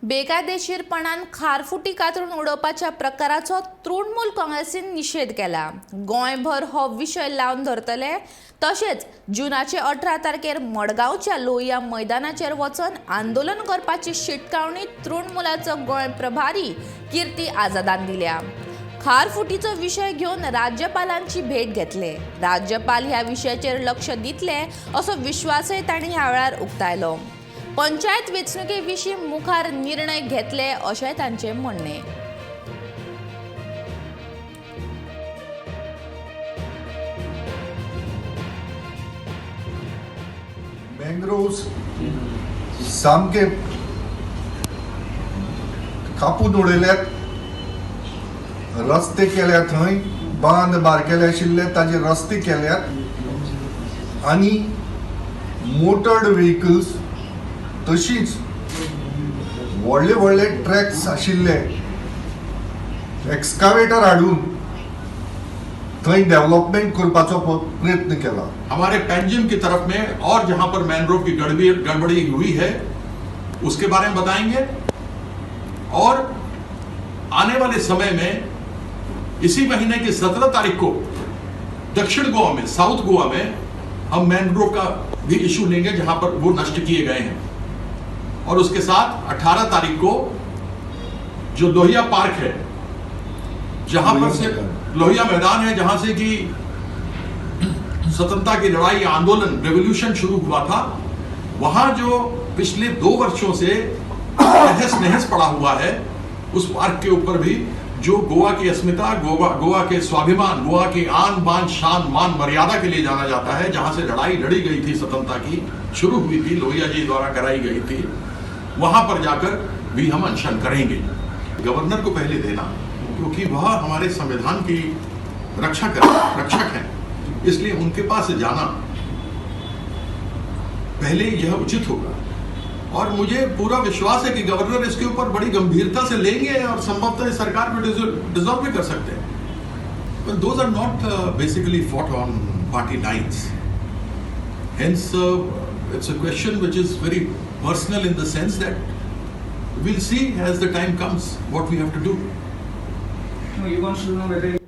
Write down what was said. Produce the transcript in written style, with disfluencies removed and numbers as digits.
बेकायदेशीरपणान खारफुटी कातरून उडोवपाच्या प्रकाराचो तृणमूल काँग्रेसीन निशेध केला. गोंयभर हो विशय लावन धरतले. तशेंच जुनाचे 18 तारखेर मडगांवच्या लोहिया मैदानाचेर वचून आंदोलन करपाची शिटकावणी तृणमूलाचो गोंय प्रभारी कीर्ती आझादान दिल्या. खारफुटीचो विशय घेवन राज्यपालांची भेट घेतले. राज्यपाल ह्या विशयाचेर लक्ष दितले असो विश्वासय तांणी ह्या वेळार उक्तायलो. पंचायत वेंचणुके विशीं मुखार निर्णय घेतले अशें तांचें म्हणणें. मँग्रोव्स सामके कापून उडयल्यात, रस्ते केल्या, थंय बांद बारकेले आशिल्ले ताजे रस्ते केल्यात आनी मोटर्ड व्हेकल्स तशीच व्हडले व्हडले ट्रॅक्स आशिल्ले एक्सकावेटर हाडून थंय डेव्हलपमेंट करपाचो प्रयत्न केला. हमारे पेंजिम की तरफ में और जहां पर मैनग्रोव की गड़बड़ी गड़बड़ी हुई है, उसके बारे में बताएंगे और आने वाले समय में इसी महीने की 17 तारीख को दक्षिण गोवा में, साउथ गोवा में हम मैनग्रोव का भी इशू लेंगे, जहां पर वो नष्ट किए गए हैं और उसके साथ 18 तारीख को जो लोहिया पार्क है, जहां पर से लोहिया मैदान है, जहां से कि स्वतंत्रता की लड़ाई, आंदोलन, रेवोल्यूशन शुरू हुआ था, वहां जो पिछले 2 वर्षों से तहस नहस पड़ा हुआ है, उस पार्क के ऊपर भी, जो गोवा की अस्मिता, गोवा गोवा के स्वाभिमान, गोवा की आन बान शान मान मर्यादा के लिए जाना जाता है, जहां से लड़ाई लड़ी गई थी, स्वतंत्रता की शुरू हुई थी, लोहिया जी द्वारा कराई गई थी, वहां पर जाकर भी हम अनशन करेंगे। गवर्नर को पहले देना, क्योंकि वह हमारे संविधान की रक्षा कर रक्षक हैं, इसलिए उनके पास जाना पहले यह उचित होगा और मुझे पूरा विश्वास है कि गवर्नर इसके ऊपर बड़ी गंभीरता से लेंगे और संभवतः इस सरकार को डिसॉल्व भी कर सकते हैं। But those are not basically fought on party lines. Hence, it's a question which is very personal in the sense that we'll see as the time comes what we have to do. No, you want to know whether